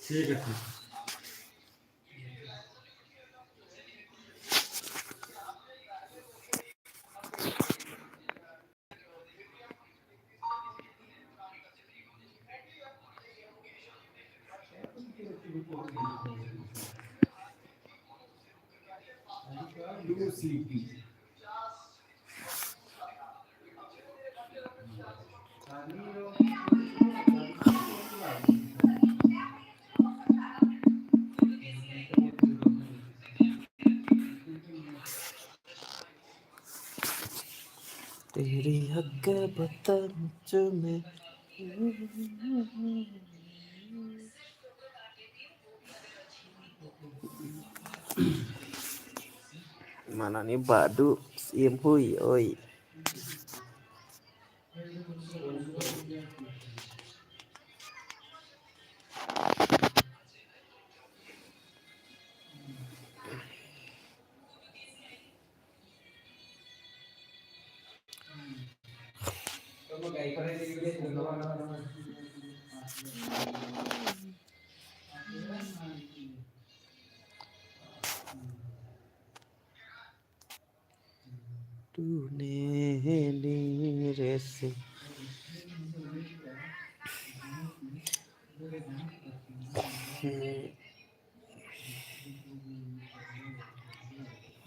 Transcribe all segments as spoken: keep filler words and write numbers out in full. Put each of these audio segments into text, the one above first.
ठीक है। तेरी हक बता मुझ में। Mana ni badu sim hui oi. तूने मेरे से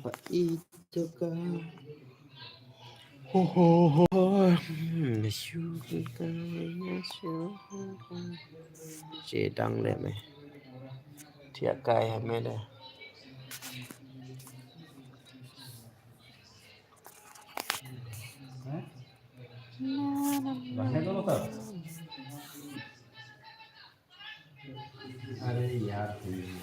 Ba i jaka. Ho, ho, ho. Hmm, shu ka, shu. Che dang le me. Thiah kai ha me le. अरे यार, please,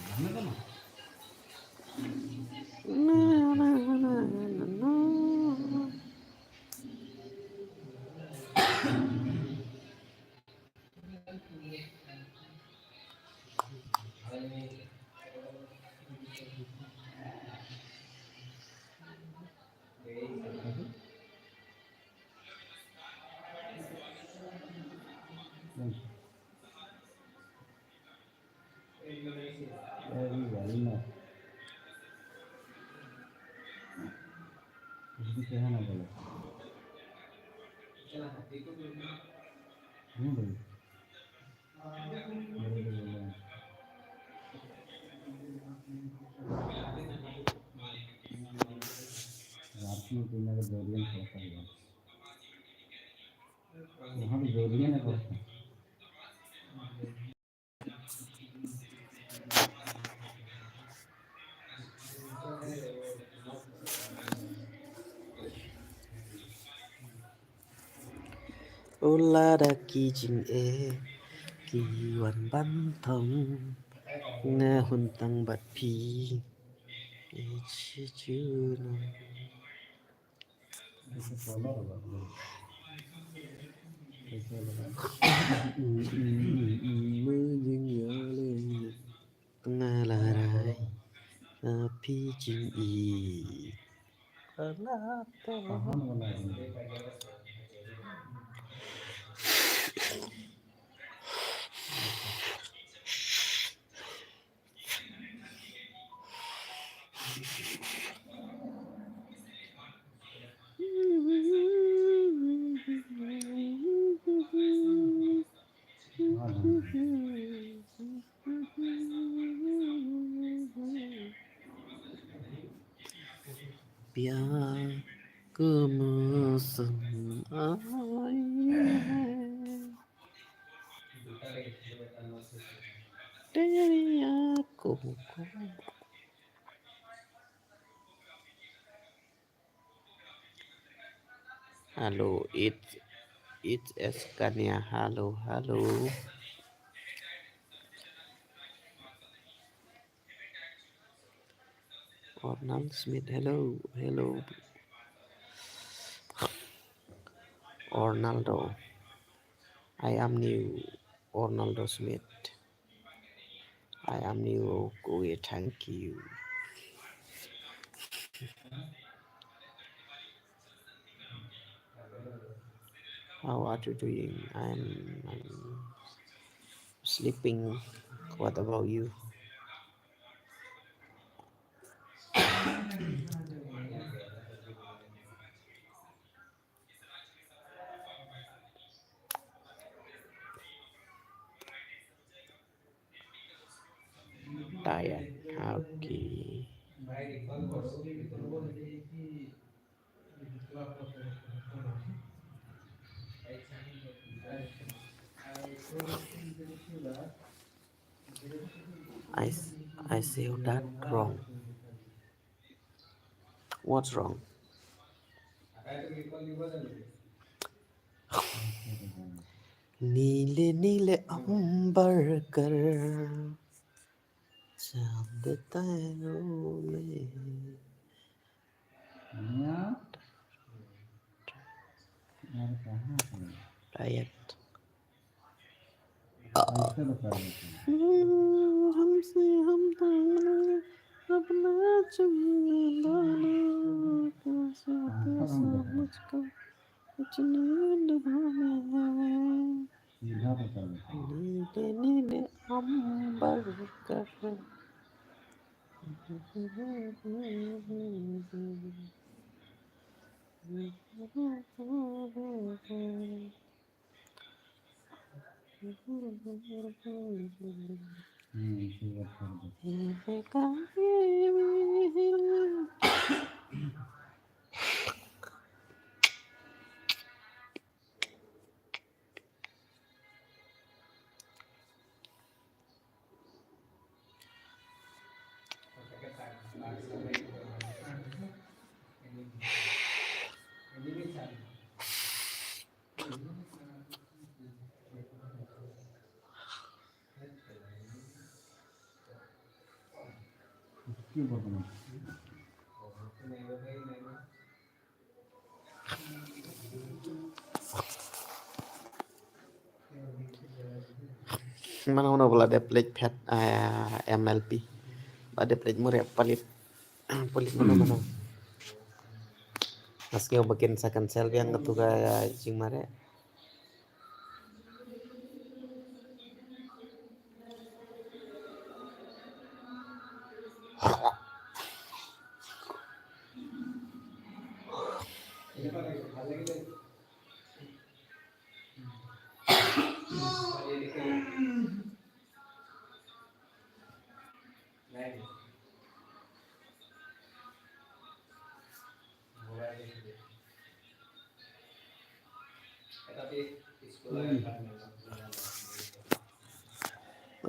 रहने दो ना। रात में पीने का दो दिन पड़ता है। वहाँ भी दो दिन है पड़ता है। O lada ki jingeh ki wan ban thong, nga hun tang bad phi. Chi chu na. Nga la rai, a phi jingïeit. प्यार का मौसम आया है, तेरी आंखों को। Hello, it's, it's Eskania. Hello, hello. Ornal Smith, hello, hello. Ornaldo, I am new. Ornaldo Smith, I am new. Okay, thank you. How are you doing? I'm, I'm sleeping. What about you? Tired. Okay. I, s- I say that wrong. What's wrong? नीले नीले अंबर कर चांद तारों में। Tired. हमसे हम तो अपना चुनना, कैसे कैसा मुझको कुछ नहीं निभाना है। नीले नीले अंबर कर। Mano mano ba la dep leit phet, ah, M L P. Ba dep leit mure palit. Palit mano mano. Nga sngew ba kin sa cancel biang katu ka jingmare.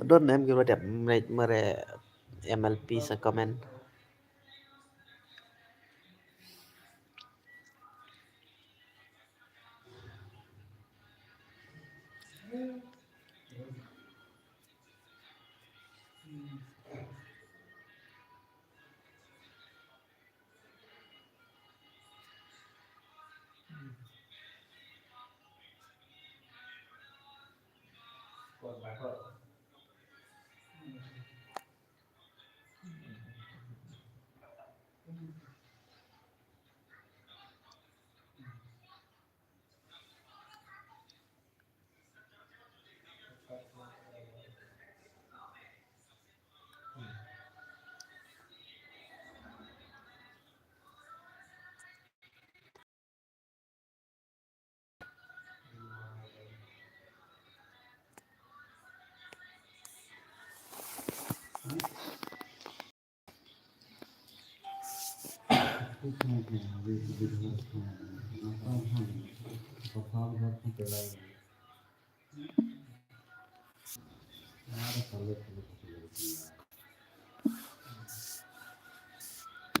Don em ki ba dep mare, mare M L P sa comment.